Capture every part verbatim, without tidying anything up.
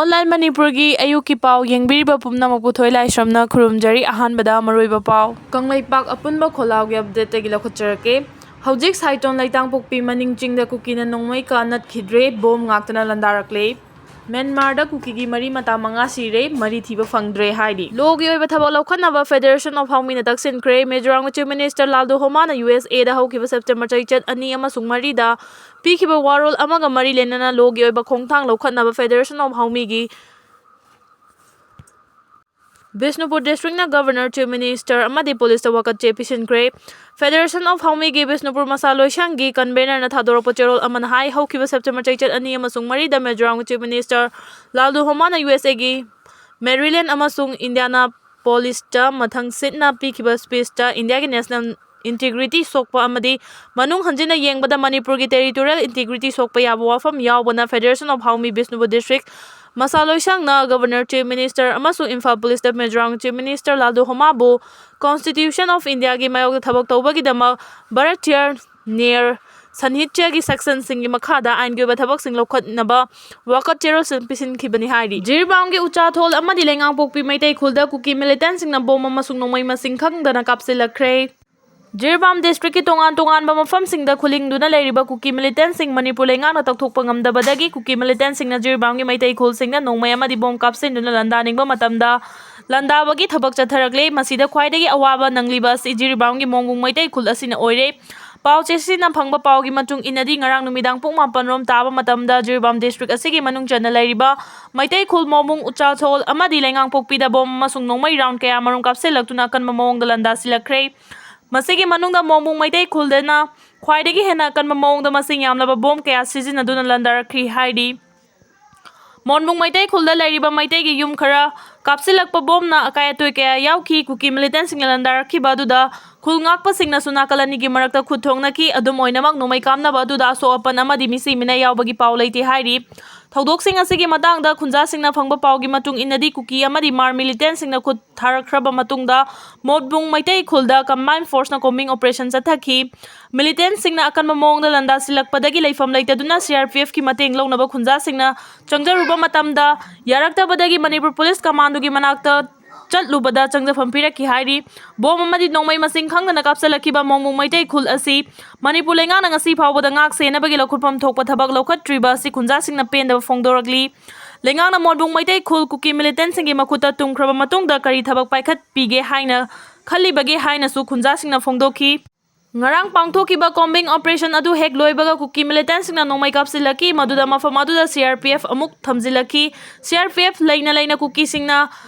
Online ꯃꯅꯤꯄꯨꯔꯒꯤ ꯑꯌꯨꯛꯀꯤ ꯄꯥꯎ ꯌꯦꯡꯕꯤꯔꯤꯕ ꯄꯨꯝꯅꯃꯛꯄꯨ ꯊꯣꯏ ꯂꯥꯏꯁ꯭ꯔꯝꯅ ꯈꯨꯔꯨꯝꯖꯔꯤ꯫ ꯑꯍꯥꯟꯕꯗ ꯃꯔꯨꯑꯣꯏꯕ ꯄꯥꯎ꯫ ꯀꯪꯂꯩꯄꯥꯛ ꯑꯄꯨꯟꯕ ꯈꯣꯜꯂꯥꯎꯒꯤ ꯑꯞꯗꯦꯠꯇꯒꯤ ꯂꯧꯈꯠꯆꯔꯛꯀꯦ꯫ ꯍꯧꯖꯤꯛ ꯁꯥꯏꯇꯣꯟ ꯂꯩꯇꯥꯡꯄꯣꯛꯄꯤ ꯃꯅꯤꯡ ꯆꯤꯡꯗ ꯀꯨꯀꯤꯅ ꯅꯣꯡꯃꯩ ꯀꯥ ꯅꯠꯈꯤꯗ꯭ꯔꯦ, ꯕꯣꯝ ꯉꯥꯛꯇꯅ ꯂꯥꯟꯗꯥꯔꯛꯂꯦ꯫ ꯃ꯭ꯌꯥꯟꯃꯥꯔꯗ ꯀꯨꯀꯤꯒꯤ ꯃꯔꯤ ꯃꯇꯥ ꯃꯉꯥ ꯁꯤꯔꯦ, ꯃꯔꯤ ꯊꯤꯕ ꯐꯪꯗ꯭ꯔꯦ ꯍꯥꯏꯔꯤ꯫ ꯂꯣꯒꯤ ꯑꯣꯏꯕ ꯊꯕꯛ ꯂꯧꯈꯠꯅꯕ Federation of Haomi ꯅ ꯇꯛꯁꯤꯟꯈ꯭ꯔꯦ꯫ ꯃꯤꯖꯣꯔꯥꯝꯒꯤ Chief Minister ꯂꯥꯜꯗꯨ ꯍꯣꯃꯥꯅ ꯌꯨ ꯑꯦꯁ ꯑꯦꯗ ꯍꯧꯈꯤꯕ ꯁꯦꯞꯇꯦꯝꯕꯔ ꯆꯩꯆꯠ ꯑꯅꯤ ꯑꯃꯁꯨꯡ ꯃꯔꯤꯗ ꯄꯤꯈꯤꯕ ꯋꯥꯔꯣꯜ ꯑꯃꯒ ꯃꯔꯤ ꯂꯩꯅꯅ ꯂꯣꯒꯤ ꯑꯣꯏꯕ ꯈꯣꯡꯊꯥꯡ ꯂꯧꯈꯠꯅꯕ Federation of ꯍꯥꯎꯃꯤꯒꯤ ꯕꯤꯁꯅꯨꯄꯨꯔ district ꯅ Governor, Chief Minister ꯑꯃꯗꯤ ꯄꯨꯂꯤꯁꯇ ꯋꯥꯀꯠ ꯆꯦ ꯄꯤꯁꯤꯟꯈ꯭ꯔꯦ꯫ Federation of ꯍꯥꯎꯃꯤꯒꯤ ꯕꯤꯁꯅꯨꯄꯨꯔ ꯃꯁꯥ ꯂꯣꯏꯁꯪꯒꯤ convener ꯅ ꯊꯥꯗꯣꯔꯛꯄ ꯆꯦꯔꯣꯜ ꯑꯃꯅ ꯍꯥꯏ, ꯍꯧꯈꯤꯕ ꯁꯦꯞꯇꯦꯝꯕꯔ ꯆꯩꯆꯠ ꯑꯅꯤ ꯑꯃꯁꯨꯡ ꯃꯔꯤꯗ ꯃꯤꯖꯣꯔꯥꯝꯒꯤ Chief Minister ꯂꯥꯜꯗꯨ ꯍꯣꯃꯥꯅ ꯌꯨ ꯑꯦꯁ ꯑꯦꯒꯤ Maryland ꯑꯃꯁꯨꯡ Indianapolis ꯇ ꯃꯊꯪ ꯁꯤꯠꯅ ꯄꯤꯈꯤꯕ speech ꯇ ꯏꯟꯗꯤꯌꯥꯒꯤ national integrity ꯁꯣꯛꯄ ꯑꯃꯗꯤ ꯃꯅꯨꯡ ꯍꯟꯖꯤꯟꯅ ꯌꯦꯡꯕꯗ ꯃꯅꯤꯄꯨꯔꯒꯤ territorial integrity ꯁꯣꯛꯄ ꯌꯥꯕ ꯋꯥꯐꯝ ꯌꯥꯎꯕꯅ Federation of ꯍꯥꯎꯃꯤ ꯕꯤꯁꯅꯨꯄꯨꯔ district ꯃꯁꯥ ꯂꯣꯏꯁꯪꯅ Governor, Chief Minister ꯑꯃꯁꯨꯡ Imphal ꯄꯨꯂꯤꯁꯇ Mizoram Chief Minister ꯂꯥꯜꯗꯨ ꯍꯣꯃꯥꯕꯨ Constitution of India ꯒꯤ ꯃꯥꯌꯣꯛꯇ ꯊꯕꯛ ꯇꯧꯕꯒꯤꯗꯃꯛ ꯚꯥꯔꯠꯇꯤꯌꯔ ꯅ꯭ꯌꯥꯌ ꯁꯟꯍꯤꯇ꯭ꯌꯒꯤ section ꯁꯤꯡꯒꯤ ꯃꯈꯥꯗ ꯑꯥꯏꯟꯒꯤ ꯑꯣꯏꯕ ꯊꯕꯛꯁꯤꯡ ꯂꯧꯈꯠꯅꯕ ꯋꯥꯀꯠ ꯆꯦꯔꯣꯜꯁꯤꯡ ꯄꯤꯁꯤꯟꯈꯤꯕꯅꯤ ꯍꯥꯏꯔꯤ꯫ ꯖꯤꯔꯤꯕꯥꯝꯒꯤ ꯎꯆꯥꯊꯣꯜ ꯑꯃꯗꯤ ꯂꯩꯉꯥꯡꯄꯣꯛꯄꯤ ꯃꯩꯇꯩ ꯈꯨꯜꯗ ꯀꯨꯀꯤ militant ꯁꯤꯡꯅ ꯕꯣꯝ ꯑꯃꯁꯨꯡ ꯅꯣꯡꯃꯩ ꯃꯁꯤꯡ ꯈꯪꯗꯅ ꯀꯥꯞꯁꯤꯜꯂꯛꯈ꯭ꯔꯦ꯫ ꯖꯤꯔꯤꯕꯥꯝ district ꯀꯤ ꯇꯣꯉꯥꯟ ꯇꯣꯉꯥꯟꯕ ꯃꯐꯝꯁꯤꯡꯗ ꯈꯨꯂꯤꯡꯗꯨꯅ ꯂꯩꯔꯤꯕ ꯀꯨꯀꯤ militant ꯁꯤꯡ ꯃꯅꯤꯄꯨꯔ ꯂꯩꯉꯥꯛꯅ ꯇꯧꯊꯣꯛꯄ ꯉꯝꯗꯕꯗꯒꯤ ꯀꯨꯀꯤ militant ꯁꯤꯡꯅ ꯖꯤꯔꯤꯕꯥꯝꯒꯤ ꯃꯩꯇꯩ ꯈꯨꯜꯁꯤꯡꯗ ꯅꯣꯡꯃꯩ ꯑꯃꯗꯤ ꯕꯣꯝ ꯀꯥꯞꯁꯤꯟꯗꯨꯅ ꯂꯥꯟꯗꯥꯅꯤꯡꯕ ꯃꯇꯝꯗ ꯂꯥꯟꯗꯥꯕꯒꯤ ꯊꯕꯛ ꯆꯠꯊꯔꯛꯂꯦ꯫ ꯃꯁꯤꯗ ꯈ꯭ꯋꯥꯏꯗꯒꯤ ꯑꯋꯥꯕ ꯅꯪꯂꯤꯕ ꯑꯁꯤ ꯖꯤꯔꯤꯕꯥꯝꯒꯤ ꯃꯣꯡꯕꯨꯡ ꯃꯩꯇꯩ ꯈꯨꯜ ꯑꯁꯤꯅ ꯑꯣꯏꯔꯦ꯫ ꯄꯥꯎ ꯆꯦꯁꯤꯅ ꯐꯪꯕ ꯄꯥꯎꯒꯤ ꯃꯇꯨꯡ ꯏꯟꯅꯗꯤ, ꯉꯔꯥꯡ ꯅꯨꯃꯤꯗꯥꯡ ꯄꯨꯡ ꯃꯥꯄꯟ ꯔꯣꯝ ꯇꯥꯕ ꯃꯇꯝꯗ ꯖꯤꯔꯤꯕꯥꯝ district ꯑꯁꯤꯒꯤ ꯃꯅꯨꯡ ꯆꯟꯅ ꯂꯩꯔꯤꯕ ꯃꯩꯇꯩ ꯈꯨꯜ ꯃꯣꯡꯕꯨꯡ, ꯎꯆꯥꯊꯣꯜ ꯑꯃꯗꯤ ꯂꯩꯉꯥꯡꯄꯣꯛꯄꯤꯗ ꯕꯣꯝ ꯑꯃꯁꯨꯡ ꯅꯣꯡꯃꯩ round ꯀꯌꯥ ꯃꯔꯨꯝ ꯀꯥꯞꯁꯤꯜꯂꯛꯇꯨꯅ ꯑꯀꯟꯕ ꯃꯑꯣꯡꯗ ꯂꯥꯟꯗꯥꯁꯤꯜꯂꯛꯈ꯭ꯔꯦ꯫ ꯃꯁꯤꯒꯤ ꯃꯅꯨꯡꯗ ꯃꯣꯡꯕꯨꯡ ꯃꯩꯇꯩ ꯈꯨꯜꯗꯅ ꯈ꯭ꯋꯥꯏꯗꯒꯤ ꯍꯦꯟꯅ ꯑꯀꯟꯕ ꯃꯑꯣꯡꯗ ꯃꯁꯤꯡ ꯌꯥꯝꯂꯕ ꯕꯣꯝ ꯀꯌꯥ ꯁꯤꯖꯤꯟꯅꯗꯨꯅ ꯂꯥꯟꯗꯥꯔꯛꯈꯤ ꯍꯥꯏꯔꯤ꯫ ꯃꯣꯟꯕꯨꯡ ꯃꯩꯇꯩ ꯈꯨꯜꯗ ꯂꯩꯔꯤꯕ ꯃꯩꯇꯩꯒꯤ ꯌꯨꯝ ꯈꯔ ꯀꯥꯞꯁꯤꯜꯂꯛꯄ ꯕꯣꯝꯅ ꯑꯀꯥꯏ ꯑꯇꯣꯏ ꯀꯌꯥ ꯌꯥꯎꯈꯤ꯫ ꯀꯨꯀꯤ militant ꯁꯤꯡꯅ ꯂꯥꯟꯗꯥꯔꯛꯈꯤꯕ ꯑꯗꯨꯗ ꯈꯨꯜ ꯉꯥꯛꯄꯁꯤꯡꯅꯁꯨ ꯅꯥꯀꯜ ꯑꯅꯤꯒꯤ ꯃꯔꯛꯇ ꯈꯨꯠ ꯊꯣꯡꯅꯈꯤ꯫ ꯑꯗꯨꯝ ꯑꯣꯏꯅꯃꯛ, ꯅꯣꯡꯃꯩ ꯀꯥꯞꯅꯕ ꯑꯗꯨꯗ ꯑꯁꯣꯛ ꯑꯄꯟ ꯑꯃꯗꯤ ꯃꯤꯁꯤ ꯃꯤꯅꯥꯏ ꯌꯥꯎꯕꯒꯤ ꯄꯥꯎ ꯂꯩꯇꯦ ꯍꯥꯏꯔꯤ꯫ ꯊꯧꯗꯣꯛꯁꯤꯡ ꯑꯁꯤꯒꯤ ꯃꯇꯥꯡꯗ ꯈꯨꯟꯖꯥꯁꯤꯡꯅ ꯐꯪꯕ ꯄꯥꯎꯒꯤ ꯃꯇꯨꯡ ꯏꯟꯅꯗꯤ, ꯀꯨꯀꯤ ꯑꯃꯗꯤ ꯃꯥꯔ ꯃꯤꯂꯤꯇꯦꯟꯁꯤꯡꯅ ꯈꯨꯠ ꯊꯥꯔꯛꯈ꯭ꯔꯕ ꯃꯇꯨꯡꯗ ꯃꯣꯠꯕꯨꯡ ꯃꯩꯇꯩ ꯈꯨꯜꯗ ꯀꯝꯕꯥꯏꯟ ꯐꯣꯔꯁꯅ ꯀꯣꯝꯕꯤꯡ ꯑꯣꯄꯔꯦꯁꯟ ꯆꯠꯊꯈꯤ꯫ ꯃꯤꯂꯤꯇꯦꯟꯁꯤꯡꯅ ꯑꯀꯟꯕ ꯃꯑꯣꯡꯗ ꯂꯥꯟꯗꯥꯁꯤꯜꯂꯛꯄꯗꯒꯤ ꯂꯩꯐꯝ ꯂꯩꯇꯗꯨꯅ ꯁꯤ ꯑꯥꯔ ꯄꯤ ꯑꯦꯐꯀꯤ ꯃꯇꯦꯡ ꯂꯧꯅꯕ ꯈꯨꯟꯖꯥꯁꯤꯡꯅ ꯆꯪꯖꯔꯨꯕ ꯃꯇꯝꯗ, ꯌꯥꯔꯛꯇꯕꯗꯒꯤ ꯃꯅꯤꯄꯨꯔ ꯄꯨꯂꯤꯁ ꯀꯃꯥꯟꯗꯣꯒꯤ ꯃꯅꯥꯛꯇ ꯆꯠꯂꯨꯕꯗ ꯆꯪꯖꯐꯝ ꯄꯤꯔꯛꯈꯤ ꯍꯥꯏꯔꯤ꯫ ꯕꯣꯝ ꯑꯃꯗꯤ ꯅꯣꯡꯃꯩ ꯃꯁꯤꯡ ꯈꯪꯗꯅ ꯀꯥꯞꯁꯤꯜꯂꯛꯈꯤꯕ ꯃꯣꯡꯕꯨꯡ ꯃꯩꯇꯩ ꯈꯨꯜ ꯑꯁꯤ ꯃꯅꯤꯄꯨꯔ ꯂꯩꯉꯥꯛꯅ ꯉꯁꯤ ꯐꯥꯎꯕꯗ ꯉꯥꯛ ꯁꯦꯟꯅꯕꯒꯤ ꯂꯧꯈꯠꯐꯝ ꯊꯣꯛꯄ ꯊꯕꯛ ꯂꯧꯈꯠꯇ꯭ꯔꯤꯕ ꯑꯁꯤ ꯈꯨꯟꯖꯥꯁꯤꯡꯅ ꯄꯦꯟꯗꯕ ꯐꯣꯡꯗꯣꯔꯛꯂꯤ꯫ ꯂꯩꯉꯥꯛꯅ ꯃꯣꯠꯕꯨꯡ ꯃꯩꯇꯩ ꯈꯨꯜ ꯀꯨꯀꯤ ꯃꯤꯂꯤꯇꯦꯟꯁꯤꯡꯒꯤ ꯃꯈꯨꯠꯇ ꯇꯨꯝꯈ꯭ꯔꯕ ꯃꯇꯨꯡꯗ ꯀꯔꯤ ꯊꯕꯛ ꯄꯥꯏꯈꯠꯄꯤꯒꯦ ꯍꯥꯏꯅ ꯈꯜꯂꯤꯕꯒꯦ ꯍꯥꯏꯅꯁꯨ ꯈꯨꯟꯖꯥꯁꯤꯡꯅ ꯐꯣꯡꯗꯣꯛꯈꯤ꯫ ꯉꯔꯥꯡ ꯄꯥꯡꯊꯣꯛꯈꯤꯕ ꯀꯣꯝꯕꯤꯡ ꯑꯣꯄꯔꯦꯁꯟ ꯑꯗꯨ ꯍꯦꯛ ꯂꯣꯏꯕꯒ ꯀꯨꯀꯤ ꯃꯤꯂꯤꯇꯦꯟꯁꯤꯡꯅ ꯅꯣꯡꯃꯩ ꯀꯥꯞꯁꯤꯜꯂꯛꯈꯤ, ꯃꯗꯨꯗ ꯃꯐꯝ ꯑꯗꯨꯗ ꯁꯤ ꯑꯥꯔ ꯄꯤ ꯑꯦꯐ ꯑꯃꯨꯛ ꯊꯝꯖꯤꯜꯂꯛꯈꯤ꯫ ꯁꯤ ꯑꯥꯔ ꯄꯤ ꯑꯦꯐ ꯂꯩꯅ ꯂꯩꯅ ꯀꯨꯀꯤꯁꯤꯡꯅ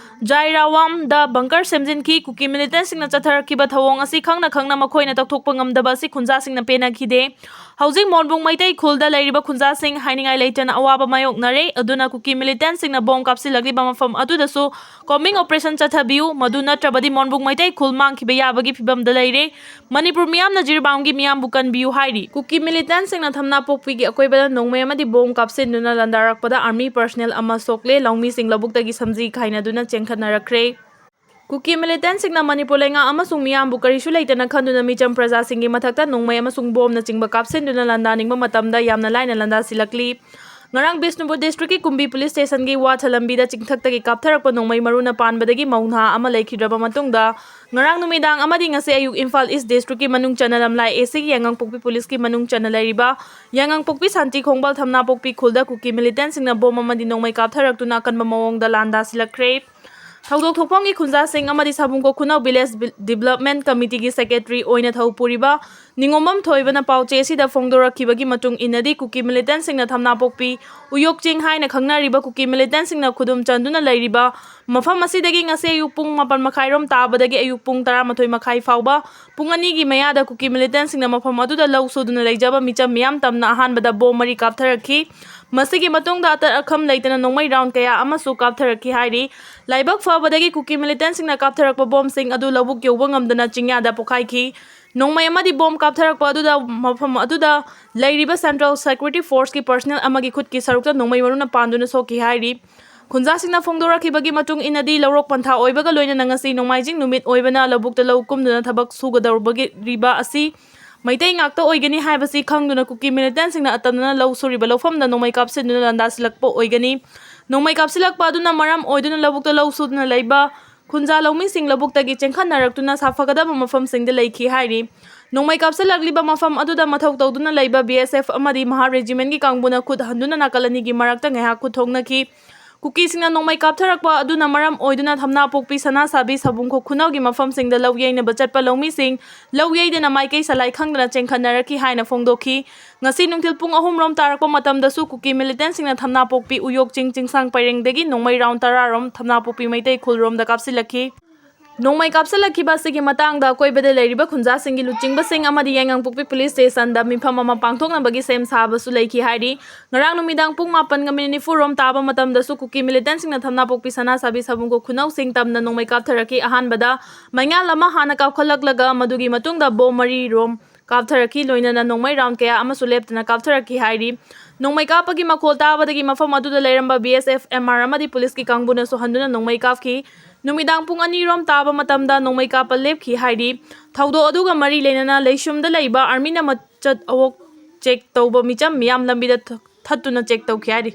ꯖꯥꯏꯔꯥꯋꯥꯝꯗ ꯕꯪꯀꯔ ꯁꯦꯝꯖꯤꯟꯈꯤ꯫ ꯀꯨꯀꯤ ꯃꯤꯂꯤꯇꯦꯟꯁꯤꯡꯅ ꯆꯠꯊꯔꯛꯈꯤꯕ ꯊꯧꯑꯣꯡ ꯑꯁꯤ ꯈꯪꯅ ꯈꯪꯅ ꯃꯈꯣꯏꯅ ꯇꯧꯊꯣꯛꯄ ꯉꯝꯗꯕ ꯑꯁꯤ ꯈꯨꯟꯖꯥꯁꯤꯡꯅ ꯄꯦꯟꯅꯈꯤꯗꯦ꯫ ꯍꯧꯖꯤꯛ ꯃꯣꯠꯕꯨꯡ ꯃꯩꯇꯩ ꯈꯨꯜꯗ ꯂꯩꯔꯤꯕ ꯈꯨꯟꯖꯥꯁꯤꯡ ꯍꯥꯏꯅꯤꯡꯉꯥꯏ ꯂꯩꯇꯅ ꯑꯋꯥꯕ ꯃꯥꯌꯣꯛꯅꯔꯦ꯫ ꯑꯗꯨꯅ ꯀꯨꯀꯤ ꯃꯤꯂꯤꯇꯦꯟꯁꯤꯡꯅ ꯕꯣꯝ ꯀꯥꯞꯁꯤꯜꯂꯛꯂꯤꯕ ꯃꯐꯝ ꯑꯗꯨꯗꯁꯨ ꯀꯣꯝꯕꯤꯡ ꯑꯣꯄꯔꯦꯁꯟ ꯆꯠꯊꯕꯤꯌꯨ, ꯃꯗꯨ ꯅꯠꯇ꯭ꯔꯕꯗꯤ ꯃꯣꯠꯕꯨꯡ ꯃꯩꯇꯩ ꯈꯨꯜ ꯃꯥꯡꯈꯤꯕ ꯌꯥꯕꯒꯤ ꯐꯤꯕꯝꯗ ꯂꯩꯔꯦ꯫ ꯃꯅꯤꯄꯨꯔ ꯃꯤꯌꯥꯝꯅ ꯖꯤꯔꯤꯕꯥꯝꯒꯤ ꯃꯤꯌꯥꯝꯕꯨ ꯀꯟꯕꯤꯌꯨ ꯍꯥꯏꯔꯤ꯫ ꯀꯨꯀꯤ ꯃꯤꯂꯤꯇꯦꯟꯁꯤꯡꯅ ꯊꯝꯅꯥꯄꯣꯛꯄꯤꯒꯤ ꯑꯀꯣꯏꯕꯗ ꯅꯣꯡꯃꯩ ꯑꯃꯗꯤ ꯕꯣꯝ ꯀꯥꯞꯁꯤꯟꯗꯨꯅ ꯂꯥꯟꯗꯥꯔꯛꯄꯗ ꯑꯥꯔꯃꯤ ꯄꯔꯁꯅꯦꯜ ꯑꯃ ꯁꯣꯛꯂꯦ, ꯂꯧꯃꯤꯁꯤꯡ ꯂꯧꯕꯨꯛꯇꯒꯤ ꯁꯝꯖꯤ ꯈꯥꯏꯅꯗꯨꯅ ꯆꯦꯟꯈꯠꯅꯔꯛꯈ꯭ꯔꯦ꯫ ꯀꯨꯀꯤ ꯃꯤꯂꯤꯇꯦꯟꯁꯤꯡꯅ ꯃꯅꯤꯄꯨꯔ ꯂꯩꯉꯥꯛ ꯑꯃꯁꯨꯡ ꯃꯤꯌꯥꯝꯕꯨ ꯀꯔꯤꯁꯨ ꯂꯩꯇꯅ ꯈꯟꯗꯨꯅ ꯃꯤꯆꯝ ꯄ꯭ꯔꯖꯥꯁꯤꯡꯒꯤ ꯃꯊꯛꯇ ꯅꯣꯡꯃꯩ ꯑꯃꯁꯨꯡ ꯕꯣꯝꯅꯆꯤꯡꯕ ꯀꯥꯞꯁꯤꯟꯗꯨꯅ ꯂꯥꯟꯗꯥꯅꯤꯡꯕ ꯃꯇꯝꯗ ꯌꯥꯝꯅ ꯂꯥꯏꯅ ꯂꯥꯟꯗꯥꯁꯤꯜꯂꯛꯂꯤ꯫ ꯉꯔꯥꯡ ꯕꯤꯁꯅꯨꯄꯨꯔ ꯗꯤꯁꯇ꯭ꯔꯤꯛꯀꯤ ꯀꯨꯝꯕꯤ ꯄꯨꯂꯤꯁ ꯁ꯭ꯇꯦꯁꯟꯒꯤ ꯋꯥꯊ ꯂꯝꯕꯤꯗ ꯆꯤꯡꯊꯛꯇꯒꯤ ꯀꯥꯞꯊꯔꯛꯄ ꯅꯣꯡꯃꯩ ꯃꯔꯨꯅ ꯄꯥꯟꯕꯗꯒꯤ ꯃꯧ ꯅꯍꯥ ꯑꯃ ꯂꯩꯈꯤꯗ꯭ꯔꯕ ꯃꯇꯨꯡꯗ, ꯉꯔꯥꯡ ꯅꯨꯃꯤꯗꯥꯡ ꯑꯃꯗꯤ ꯉꯁꯤ ꯑꯌꯨꯛ ꯏꯝꯐꯥꯜ ꯏꯁ ꯗꯤꯁꯇ꯭ꯔꯤꯛꯀꯤ ꯃꯅꯨꯡ ꯆꯟꯅ ꯂꯝꯂꯥꯏ ꯑꯦ ꯁꯤꯒꯤ ꯌꯥꯉꯥꯡꯄꯣꯛꯄꯤ ꯄꯨꯂꯤꯁꯀꯤ ꯃꯅꯨꯡ ꯆꯟꯅ ꯂꯩꯔꯤꯕ ꯌꯥꯉꯥꯡꯄꯣꯛꯄꯤ ꯁꯥꯟꯇꯤ ꯈꯣꯡꯕꯥꯜ ꯊꯝꯅꯥꯄꯣꯛꯄꯤ ꯈꯨꯜꯗ ꯀꯨꯀꯤ ꯃꯤꯂꯤꯇꯦꯟꯁꯤꯡꯅ ꯕꯣꯝ ꯑꯃꯗꯤ ꯅꯣꯡꯃꯩ ꯀꯥꯞꯊꯔꯛꯇꯨꯅ ꯑꯀꯟꯕ ꯃꯑꯣꯡꯗ ꯂꯥꯟꯗꯥꯁꯤꯜꯂꯛꯈ꯭ꯔꯦ꯫ ꯊꯧꯗꯣꯛ ꯊꯣꯛꯐꯝꯒꯤ ꯈꯨꯟꯖꯥꯁꯤꯡ ꯑꯃꯗꯤ ꯁꯥꯕꯨꯡꯈꯣꯛ ꯈꯨꯅꯧ ꯚꯤꯂꯦꯖ ꯕꯤ-, ꯗꯤꯕꯂꯞꯃꯦꯟ ꯀꯃꯤꯇꯤꯒꯤ ꯁꯦꯀ꯭ꯔꯦꯇꯔꯤ ꯑꯣꯏꯅ ꯊꯧ ꯄꯨꯔꯤꯕ ꯅꯤꯉꯣꯝꯕꯝ ꯊꯣꯏꯕꯅ ꯄꯥꯎꯆꯦ ꯑꯁꯤꯗ ꯐꯣꯡꯗꯣꯔꯛꯈꯤꯕꯒꯤ ꯃꯇꯨꯡ ꯏꯟꯅꯗꯤ, ꯀꯨꯀꯤ ꯃꯤꯂꯤꯇꯦꯟꯁꯤꯡꯅ ꯊꯝꯅꯥꯄꯣꯛꯄꯤ ꯎꯌꯣꯛ ꯆꯤꯡ ꯍꯥꯏꯅ ꯈꯪꯅꯔꯤꯕ ꯀꯨꯀꯤ ꯃꯤꯂꯤꯇꯦꯟꯁꯤꯡꯅ ꯈꯨꯗꯨꯝ ꯆꯟꯗꯨꯅ ꯂꯩꯔꯤꯕ ꯃꯐꯝ ꯑꯁꯤꯗꯒꯤ ꯉꯁꯤ ꯑꯌꯨꯛ ꯄꯨꯡ ꯃꯥꯄꯟ ꯃꯈꯥꯏꯔꯣꯝ ꯇꯥꯕꯗꯒꯤ ꯑꯌꯨꯛ ꯄꯨꯡ ꯇꯔꯥꯃꯥꯊꯣꯏ ꯃꯈꯥꯏ ꯐꯥꯎꯕ ꯄꯨꯡ ꯑꯅꯤꯒꯤ ꯃꯌꯥꯗ ꯀꯨꯀꯤ ꯃꯤꯂꯤꯇꯦꯟꯁꯤꯡꯅ ꯃꯐꯝ ꯑꯗꯨꯗ ꯂꯧ ꯁꯨꯗꯨꯅ ꯂꯩꯖꯕ ꯃꯤꯆꯝ ꯃꯤꯌꯥꯝ ꯇꯝꯅ ꯑꯍꯥꯟꯕꯗ ꯕꯣꯝ ꯃꯔꯤ ꯀꯥꯞꯊꯔꯛꯈꯤ꯫ ꯃꯁꯤꯒꯤ ꯃꯇꯨꯡꯗ ꯑꯇꯠ ꯑꯈꯝ ꯂꯩꯇꯅ ꯅꯣꯡꯃꯩ ꯔꯥꯎꯟ ꯀꯌꯥ ꯑꯃꯁꯨ ꯀꯥꯞꯊꯔꯛꯈꯤ ꯍꯥꯏꯔꯤ꯫ ꯂꯥꯏꯕꯛ ꯐꯕꯗꯒꯤ ꯀꯨꯀꯤ ꯃꯤꯂꯤꯇꯦꯟꯁꯤꯡꯅ ꯀꯥꯞꯊꯔꯛꯄ ꯕꯣꯝꯁꯤꯡ ꯑꯗꯨ ꯂꯧꯕꯨꯛ ꯌꯧꯕ ꯉꯝꯗꯅ ꯆꯤꯡꯌꯥꯗ ꯄꯣꯈꯥꯏꯈꯤ꯫ ꯅꯣꯡꯃꯩ ꯑꯃꯗꯤ ꯕꯣꯝ ꯀꯥꯞꯊꯔꯛꯄ ꯑꯗꯨꯗ ꯃꯐꯝ ꯑꯗꯨꯗ ꯂꯩꯔꯤꯕ Central Security Forceꯀꯤ personnel ꯑꯃꯒꯤ ꯈꯨꯠꯀꯤ ꯁꯔꯨꯛꯇ ꯅꯣꯡꯃꯩ ꯃꯔꯨꯅ ꯄꯥꯟꯗꯨꯅ ꯁꯣꯛꯈꯤ ꯍꯥꯏꯔꯤ꯫ ꯈꯨꯟꯖꯥꯁꯤꯡꯅ ꯐꯣꯡꯗꯣꯔꯛꯈꯤꯕꯒꯤ ꯃꯇꯨꯡ ꯏꯟꯅꯗꯤ, ꯂꯧꯔꯣꯛ ꯄꯟꯊꯥ ꯑꯣꯏꯕꯒ ꯂꯣꯏꯅꯅ ꯉꯁꯤ ꯅꯣꯡꯃꯥꯏꯖꯤꯡ ꯅꯨꯃꯤꯠ ꯑꯣꯏꯕꯅ ꯂꯧꯕꯨꯛꯇ ꯂꯧ ꯀꯨꯝꯗꯨꯅ ꯊꯕꯛ ꯁꯨꯒꯗꯧꯔꯤꯕ ꯑꯁꯤ ꯃꯩꯇꯩ ꯉꯥꯛꯇ ꯑꯣꯏꯒꯅꯤ ꯍꯥꯏꯕꯁꯤ ꯈꯪꯗꯨꯅ ꯀꯨꯀꯤ militantꯁꯤꯡꯅ ꯑꯇꯝꯅꯅ ꯂꯧ ꯁꯨꯔꯤꯕ ꯂꯧꯐꯝꯗ ꯅꯣꯡꯃꯩ ꯀꯥꯞꯁꯤꯟꯗꯨꯅ ꯂꯥꯟꯗꯥꯁꯤꯜꯂꯛꯄ ꯑꯣꯏꯒꯅꯤ꯫ ꯅꯣꯡꯃꯩ ꯀꯥꯞꯁꯤꯜꯂꯛꯄ ꯑꯗꯨꯅ ꯃꯔꯝ ꯑꯣꯏꯗꯨꯅ ꯂꯧꯕꯨꯛꯇ ꯂꯧ ꯁꯨꯗꯨꯅ ꯂꯩꯕ ꯈꯨꯟꯖꯥ ꯂꯧꯃꯤꯁꯤꯡ ꯂꯧꯕꯨꯛꯇꯒꯤ ꯆꯦꯟꯈꯠꯅꯔꯛꯇꯨꯅ ꯁꯥꯐꯒꯗꯕ ꯃꯐꯝꯁꯤꯡꯗ ꯂꯩꯈꯤ ꯍꯥꯏꯔꯤ꯫ ꯅꯣꯡꯃꯩ ꯀꯥꯞꯁꯤꯜꯂꯛꯂꯤꯕ ꯃꯐꯝ ꯑꯗꯨꯗ ꯃꯊꯧ ꯇꯧꯗꯨꯅ ꯂꯩꯕ B S F ꯑꯃꯗꯤ ꯃꯍꯥ regimentꯀꯤ ꯀꯥꯡꯕꯨꯅ ꯈꯨꯠ ꯍꯟꯗꯨꯅ ꯅꯥꯀꯜ ꯑꯅꯤꯒꯤ ꯃꯔꯛꯇ ꯉꯥꯏꯍꯥꯛ ꯈꯨꯠ ꯊꯣꯛꯅꯈꯤ꯫ ꯀꯨꯀꯤꯁꯤꯡꯅ ꯅꯣꯡꯃꯩ ꯀꯥꯞꯊꯔꯛꯄ ꯑꯗꯨꯅ ꯃꯔꯝ ꯑꯣꯏꯗꯨꯅ ꯊꯝꯅꯥꯄꯣꯛꯄꯤ, ꯁꯅꯥꯁꯥꯕꯤ, ꯁꯥꯕꯨꯡꯈꯣꯛ ꯈꯨꯅꯧꯒꯤ ꯃꯐꯝꯁꯤꯡꯗ ꯂꯧ ꯌꯩꯅꯕ ꯆꯠꯄ ꯂꯧꯃꯤꯁꯤꯡ ꯂꯧ ꯌꯩꯗꯅ ꯃꯥꯏꯀꯩ ꯁꯂꯥꯏ ꯈꯪꯗꯅ ꯆꯦꯟꯈꯠꯅꯔꯛꯈꯤ ꯍꯥꯏꯅ ꯐꯣꯡꯗꯣꯛꯈꯤ꯫ ꯉꯁꯤ ꯅꯨꯡꯊꯤꯜ ꯄꯨꯡ ꯑꯍꯨꯝ ꯔꯣꯝ ꯇꯥꯔꯛꯄ ꯃꯇꯝꯗꯁꯨ ꯀꯨꯀꯤ militantꯁꯤꯡꯅ ꯊꯝꯅꯥꯄꯣꯛꯄꯤ ꯎꯌꯣꯛ ꯆꯤꯡ ꯆꯤꯡꯁꯥꯡ ꯄꯔꯦꯡꯗꯒꯤ ꯅꯣꯡꯃꯩ round ꯇꯔꯥ ꯔꯣꯝ ꯊꯝꯅꯥꯄꯣꯛꯄꯤ ꯃꯩꯇꯩ ꯈꯨꯜꯔꯣꯝꯗ ꯀꯥꯞꯁꯤꯜꯂꯛꯈꯤ꯫ ꯅꯣꯡꯃꯩ ꯀꯥꯞꯁꯤꯜꯂꯛꯈꯤꯕ ꯑꯁꯤꯒꯤ ꯃꯇꯥꯡꯗ ꯑꯀꯣꯏꯕꯗ ꯂꯩꯔꯤꯕ ꯈꯨꯟꯖꯥꯁꯤꯡꯒꯤ ꯂꯨꯆꯤꯡꯕꯁꯤꯡ ꯑꯃꯗꯤ ꯌꯥꯏꯉꯪꯄꯣꯛꯄꯤ police stationꯗ ꯃꯤꯐꯝ ꯑꯃ ꯄꯥꯡꯊꯣꯛꯅꯕꯒꯤ ꯁꯦꯝ ꯁꯥꯕꯁꯨ ꯂꯩꯈꯤ ꯍꯥꯏꯔꯤ꯫ ꯉꯔꯥꯡ ꯅꯨꯃꯤꯗꯥꯡ ꯄꯨꯡ ꯃꯥꯄꯟꯒ minute ꯅꯤꯐꯨ ꯔꯣꯝ ꯇꯥꯕ ꯃꯇꯝꯗꯁꯨ ꯀꯨꯀꯤ militantꯁꯤꯡꯅ ꯊꯝꯅꯥꯄꯣꯛꯄꯤ, ꯁꯅꯥꯁꯥꯕꯤ, ꯁꯥꯕꯨꯡꯈꯣꯛ ꯈꯨꯅꯧꯁꯤꯡ ꯇꯝꯅ ꯅꯣꯡꯃꯩ ꯀꯥꯞꯊꯔꯛꯈꯤ꯫ ꯑꯍꯥꯟꯕꯗ ꯃꯩꯉꯥꯜ ꯑꯃ ꯍꯥꯟꯅ ꯀꯥꯞꯈꯠꯂꯛꯂꯒ ꯃꯗꯨꯒꯤ ꯃꯇꯨꯡꯗ ꯕꯣꯝ ꯃꯔꯤ ꯔꯣꯝ ꯀꯥꯞꯊꯔꯛꯈꯤ꯫ ꯂꯣꯏꯅꯅ ꯅꯣꯡꯃꯩ round ꯀꯌꯥ ꯑꯃꯁꯨ ꯂꯦꯞꯇꯅ ꯀꯥꯞꯊꯔꯛꯈꯤ ꯍꯥꯏꯔꯤ꯫ ꯅꯣꯡꯃꯩ ꯀꯥꯞꯄꯒꯤ ꯃꯈꯣꯜ ꯇꯥꯕꯗꯒꯤ ꯃꯐꯝ ꯑꯗꯨꯗ ꯂꯩꯔꯝꯕ B S F, M R ꯑꯃꯗꯤ policeꯀꯤ ꯀꯥꯡꯕꯨꯅꯁꯨ ꯍꯟꯗꯨꯅ ꯅꯣꯡꯃꯩ ꯀꯥꯞꯈꯤ꯫ ꯅꯨꯃꯤꯗꯥꯡ ꯄꯨꯡ ꯑꯅꯤ ꯔꯣꯝ ꯇꯥꯕ ꯃꯇꯝꯗ ꯅꯣꯡꯃꯩ ꯀꯥꯞꯄ ꯂꯦꯞꯈꯤ ꯍꯥꯏꯔꯤ꯫ ꯊꯧꯗꯣꯛ ꯑꯗꯨꯒ ꯃꯔꯤ ꯂꯩꯅꯅ ꯂꯩꯁꯨꯝꯗ ꯂꯩꯕ armyꯅ ꯃꯆꯠ ꯑꯋꯣꯛ check ꯇꯧꯕ ꯃꯤꯆꯝ ꯃꯤꯌꯥꯝ ꯂꯝꯕꯤꯗ ꯊ-, ꯊꯠꯇꯨꯅ check ꯇꯧꯈꯤ ꯍꯥꯏꯔꯤ꯫